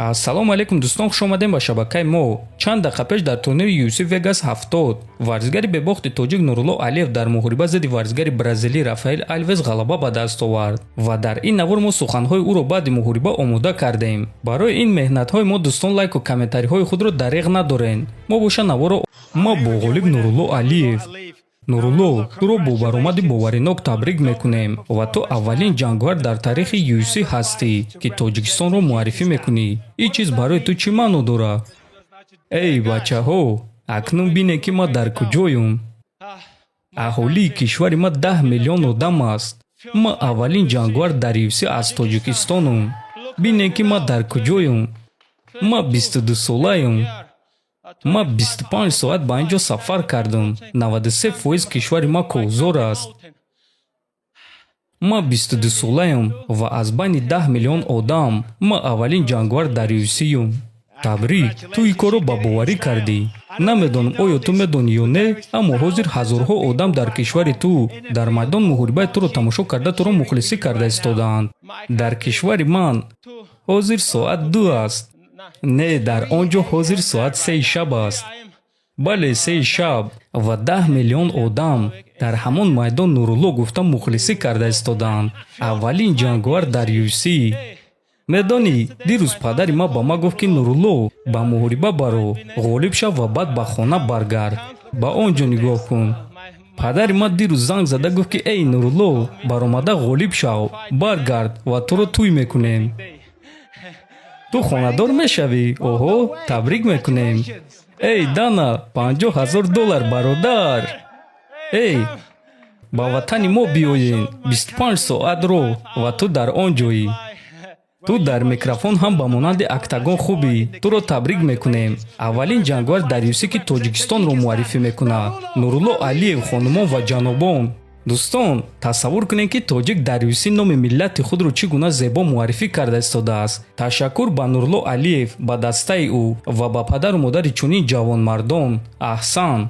Ассалому алайкум, дӯстон, хуш омадем ба шабакаи мо. Чанд дақиқа пеш дар турнири UFC Vegas 70 варзигари бебохти тоҷик Нурулло Алиев дар муҳориба зидди варзигари бразилӣ Рафаэл Алвес ғалаба ба даст овард ва дар ин навор мо суханҳои ӯро баъди муҳориба омода кардем. Барои ин меҳнатҳои мо, дӯстон, лайку комментариҳои худро дареғ надорен. Мо боша наворо ма бо ғолиб Нурулло Алиев. Нурулло, туро бо баромади боваринок табрик мекунем ва ту аввалин ҷанговар дар таърихи UFC ҳастӣ, ки Тоҷикистонро муаррифӣ мекунӣ. Ин чиз барои ту чӣ маъно дорад? Эй бачаҳо, акнун бинед, ки ман дар куҷоюм. Аҳолии кишвари ман 10 миллион одам аст. Ман аввалин ҷанговар дар UFC аз Тоҷикистонум. Бинед, ки ман дар куҷоюм. Ман 22-солаюм. Ман 25 соат ба ин ҷо сафар кардам. 93% кишвари ман кӯҳзор аст. Ман 22-солаям ва аз байни 10 миллион одам ман аввалин ҷанговар дар UFC-юм. Табрик, ту ин корро ба боварӣ кардӣ. Намедонам, оё ту медонӣ ё не, аммо ҳозир ҳазорҳо одам дар кишвари ту дар майдон муҳорибаи туро тамошо карда, туро мухлисӣ карда истодаанд. Дар кишвари ман ҳозир соат 2 аст. Не, дар он ҷо ҳозир соат 3-и шаб аст. Бале, 3-и шаб ва 10 миллион одам дар ҳамон майдон Нурулло гуфта мухлисӣ карда истодаанд. Аввалин ҷанговар дар UFC. Медонӣ, дирӯз падари ман ба ман гуфт, ки Нурулло, ба муҳориба баро, ғолиб шав ва баъд ба хона баргард. Ба он ҷо нигоҳ кун. Падари ман дирӯз занг зада гуфт, ки эй Нурулло, баромада ғолиб шав, баргард ва туро тӯй мекунем. Ту хонадор мешавӣ. Оҳо, табрик мекунем. Эй Дана, 50 000 доллар, бародар. Эй, ба ватани мо биёен, 25 соат роҳ ва ту дар он ҷоӣ. Ту дар микрофон ҳам ба монанди октагон хубӣ. Туро табрик мекунем. Аввалин ҷанговар дар UFC, ки Тоҷикистонро муаррифӣ мекунад, Нурулло Алиев. Хонумон ва ҷанобон, дӯстон, тасаввур кунед, ки тоҷик дар UFC номи миллати худро чӣ гуна зебо муаррифӣ карда истодааст. Ташаккур ба Нурулло Алиев, ба дастаи ӯ ва ба падару модари чунин ҷавонмардон. Аҳсан.